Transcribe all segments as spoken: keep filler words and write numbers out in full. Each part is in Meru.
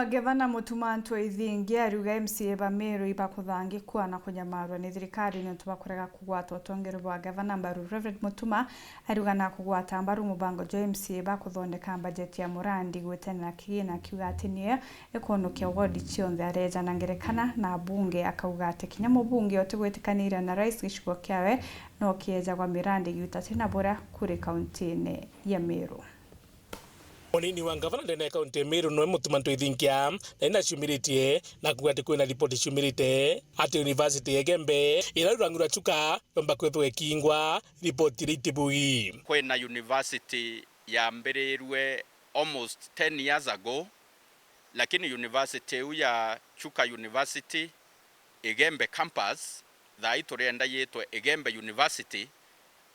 Gavana Mutuma Ntwithingia ariuga M C A ba Meru ibakuthangikua na kunyamarua ni thirikari niuntu bwa kurega kugwata utongeri bwa gavana mbaru. Reverend Mutuma ariuga na kugwata mbaru mubango jwa M C A ba kuthondeka mbajeti ya murandi gwitene na kigina, akiuga ati nie ikunukia ward cionthe areja na ngerekana na abunge, akauga ati kinya mubunge utigwitikaniria na rais gicigo kiawe no kiejagwa mirandi giuta tina buria kuri kauntine ya Meru. Munini wa ngavana ndene ya kaunti ya Meru noe Mutuma Ntwithingia, na inaciumiritie na kuuga ati kwina ripoti ciumirite ati university ya Igembe ira rurang'irwa Chuka yomba kwithwa ikingwa, ripoti iria itibugi. Kwina university yambirirwe almost ten years ago, lakini university iu ya Chuka University Igembe campus, thaa ii turienda yitwe Igembe University,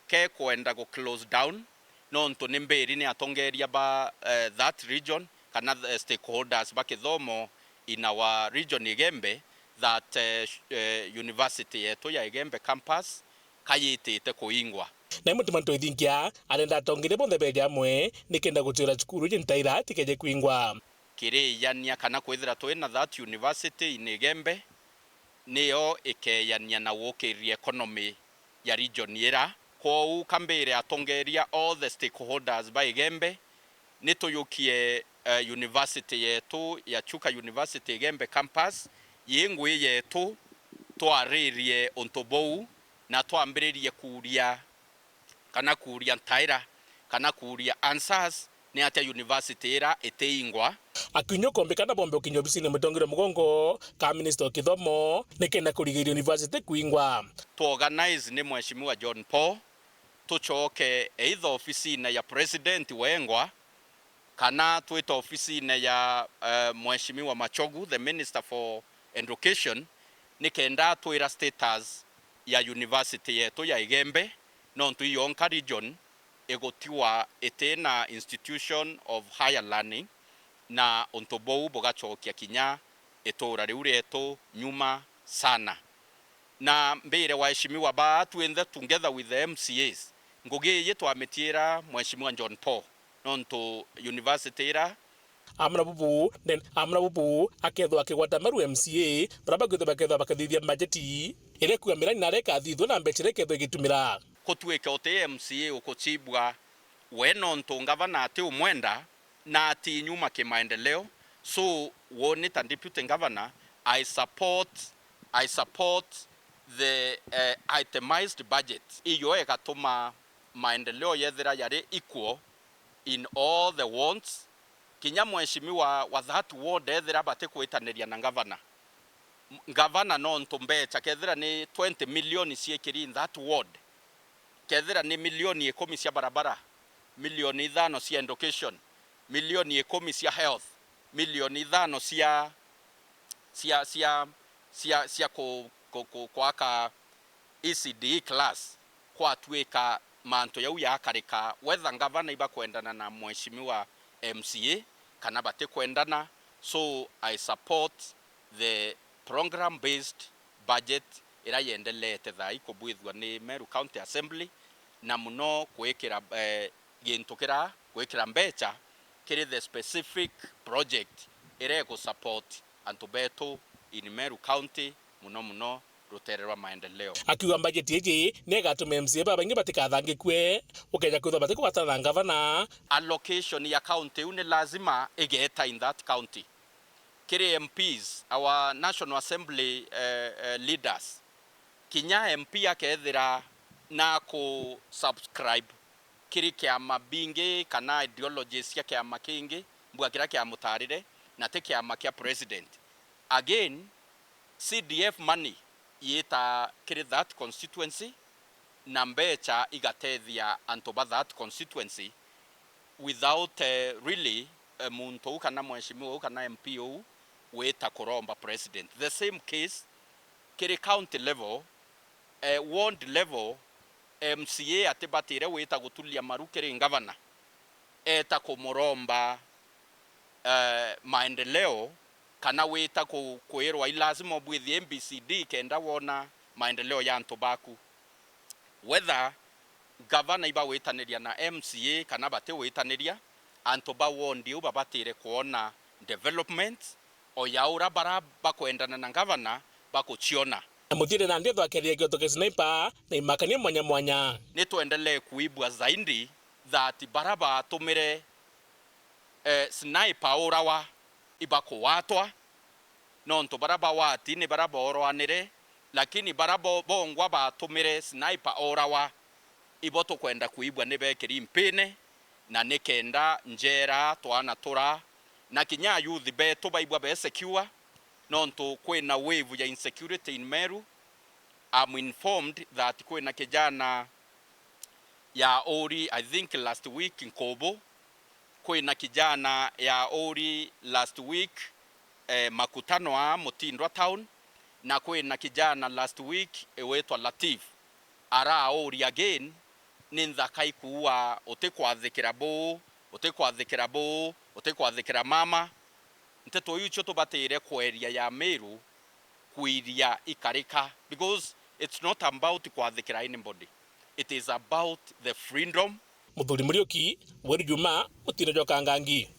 kekwenda gu close down, nontu ni mbiri ni atongeria ba, eh, that region, kana the stakeholders ba kithomo in our region Igembe, that, eh, sh-, eh, university yetu ya Igembe campus kayitite kuingwa. Nae Mutuma Ntwithingia arenda atongeria bonthe beje amwe nikenda gutiura cukuru iji ntaira tikeje kuingwa. Kiriijania kana kwithira twina that university in Igembe, niyo ikeeyania na guukiriria economy ya region ira. Kwou ka mbire atongeria, all the stakeholders ba Igembe, ni tuyukie, eh, university yetu ya Chuka University Igembe campus yi ngui yetu, twaririe untu buu na twambiririe kuuria kana kuuria ntaira, kana kuuria answers, ni atia university ira itiingwa. Akiunyua kombi kana bombe ukinya obisine mutongeria mugongo ka minister wa kithomo, nikenda kurigiria university kuingwa. Twoorganize ni Mheshimiwa John Paul, tucoke either ofisine ya president wengwa, kana twite ofisine ya, eh, Mheshimiwa Machogu, the Minister for Education, nikenda atwira status ya university yetu ya Igembe, nontu iyonka region igutigwa itina institution of higher learning, na untu buu bugacokia kinya itura riu rietu nyuma sana. Na mbire waheshimiwa baa twinthe together with the M C As, ngugi iji twamitiira Mheshimiwa John Paul, nontu university ira. Amwe na bubu, then, amwe na bubu, akethwa akigwata maru M C A, baria bakwithwa bakethwa bakathithia mbajeti iria ikuuga mirani na aria ikathithua na mbeca iria ikethwa igitumira. Kutuike uti M C A ukuchibwa we nontu ngavana ati umwenda, na ati nyuma kimaendeleo. So, woni ta deputy governor, I support, I support the, eh, itemized budget. Iyo igatuma maendeleo yethira yari equal in all the wards. Kinya mheshimiwa wa that ward ethira batikwitaniria na ngavana, ngavana nontu mbecha kethira ni twenty million ciikiri in that ward, kethira ni milioni ikumi cia barabara, milioni ithano cia education, milioni ikumi cia health, milioni ithano cia, cia, cia, cia, cia ku, ku, ku, kwaka E C D E class, kwatuika mantu jau yakarika, whether ngavana ibakwendana na mheshimiwa M C A kana batikwendana. So I support the program based budget ira yendelete thaa ii kubwithua ni Meru County Assembly, na muno kwikira, eh, gintu kira gwikira mbecha kiri the specific project ira igu support antu betu in Meru County, muno muno rutere rwa maendeleo. Akiuga mbajeti iji ni igatuma M C A babaingi batikathangikue, ukeja kwithwa batikugwatana na ngavana. Allocation ya county iu ni lazima igeta in that county. Kiri M Ps, our National Assembly, eh, eh, leaders, kinya M P akethira na ku subscribe kiri kiama bingi kana ideologies cia kiama kingi, mbua kiria kiamutarire, na ti kiama kia president. Again, C D F money yita kiri that constituency, na mbecha igatethia antu ba that constituency without, eh, really, eh, muntu uu kana mheshimiwa uu kana M P uu wita kuromba president. The same case kiri county level, eh, ward level, M C A atibatire wita guturia maru kiri ngavana eta kumuromba, eh, maendeleo, kana wita ku-, kwirwa i lazima ubwithie A B C D kenda wona maendeleo ya antu baku. Whether ngavana ibawitaniria na M C A kana batiwitaniria, antu ba ward iu babatire kwona development, o ya ura bara bakwendana na ngavana bakuciona. Na muthiene nandi ethwa akethia kioto kia sniper na imakania mwanya mwanya. Ni twendelee kuibua zaidi that bara batumire eh, sniper urawa ibakugwatwa, nontu bara bawati ni bara boorwanire, lakini bara bo- bongwa batumire sniper urawa, ibo tukwenda kuibua ni bekiri mpine, na ni kenda njera, twana tura, na kinya ayouth betu baibua be secure, nontu kwina wave ya insecurity in Meru. I'm informed that kwina kijana ya uri, I think last week Nkubu, kwina kijana ya uri last week eh, Makutano a Mutindwa town, na kwina kijana last week witwa Latif. Ara uri again, ni nthaka ikuua, utikwathikira buu, utikwathikira buu, utikwathikira mama. Nteto iu cio tubatire kweria ya Meru kwiria ikarika, because it's not about kwathikira anybody, it is about the freedom. Muthuri Muriuki, Weru Juma, Mutino jwa Kangangi.